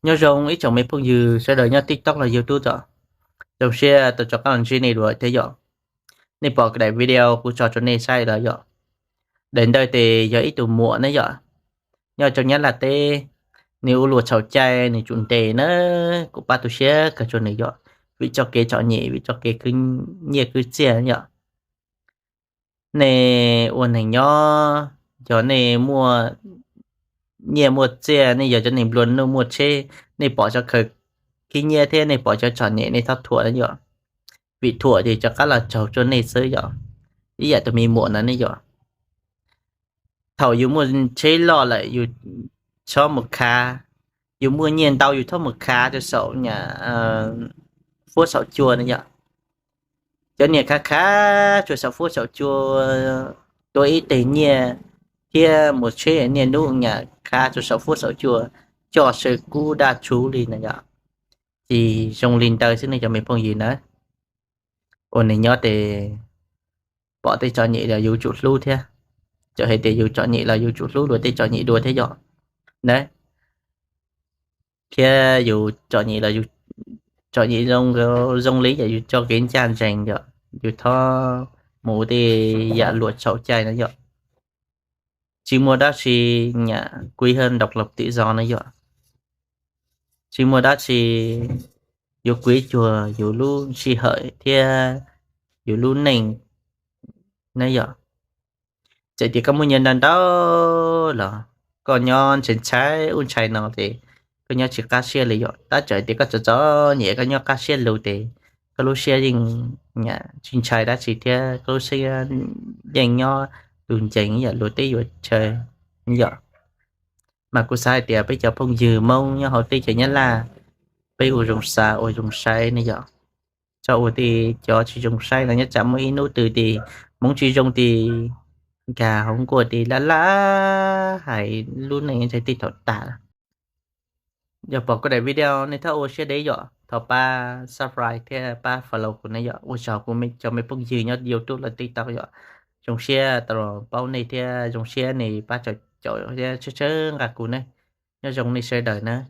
Nyob zoo ib tsoom me phooj ywg sawv daws nyob TikTok los YouTube os, zoo siab tau rov qab los ntsib nej dua thiab yom. Nej pom daim video kuv tso rau nej saib lawm yom. Daim ntawd ces yog ib tug muam na yom, nyob rau Nyab Laj teb, nws ua luam txhaum cai nws tsum ntes na, kuv pab tu siab kawg rau nws yom, vim txoj kev txom nyem, vim txoj kev khwv nyiaj khwv txiaj yom. Nej ua neeg nyob, yog nej muaj nyiaj muaj txiaj, nej yog cov neeg nplua nuj muaj tsheb, nej pom cov khaws khib nyiab thiab nej pom cov txom nyem nej txhob thuam na yom, vim thuam ces rov qab los raug rau nej xwb yom. Ib yam tus me muam no ne yom, thaum yus muaj tsheb loj lawm yus txhob mus khav, yus muaj nyiaj ntau yus txhob mus khav rau saum nyam fuab saum cua na yom. Cov niag khav khav rau saum fuab saum cua, tua ib teg nyiaj thiab mus tsheb niaj hnub nyam khav rau saum fuab saum cua, coj saw kub daj tshuv li na yom. Ces zoo li ntawd xwb nej cov me phooj ywg na, ua neeg nyob ces pom tej txom nyem los yuav tsum hlub thiab, txawm hais tias yus txom nyem los yuav tsum hlub luag tej txom nyem dua thiab yom na. Thiab yus txom nyem los, txom nyem zoo, zoo li yam yus tso kev ncaj ncees yom, yus txhob mus ua tej yam luam txhaum cai no yom. Tsis muaj dab tsi nyam kuiv hab ntaus laus tim zos no yom. Tsis muaj dab tsi yuav kuiv cuag yus lub sij hawm thiab yus lub neej na yom. Txawm tias koj muaj nyiaj ntau ntau los koj nyob ntshai ntshai ub ntshai no ces koj nyob tsis qab siab li yom. Tab txawm tias koj txom txom nyem koj nyob qab siab lug ces koj lub siab yeej tsis ntshai dab tsi thiab koj lub siab yeej nyob lug ncees yam luag teb yuav chaw yom. Mas kuv xav hais tias peb cov phooj ywg Hmoob nyob hauv teb chaws Nyab Laj, peb ua zoo xav ua zoo saib ne yom. Txhob ua tej cov tsis zoo saib los nyob tsam muaj ib hnub twg ces hmoov tsis zoo ces nkag hauv nkuaj ces laj laj hais lub neej ntshai tej thaum tag. Yog pom kuv daim video nej txhob ua siab deb yom, thov pab subscribe thiab pab follow kuv ne yom. Ua tsaug kuv cov me phooj ywg nyob YouTube los TikTok yom. Zoo siab tau los paub nej thiab zoo siab nej pab caum thiab tshawb tshawb nqa kuv ne. Nyob zoo nej sawv daws na.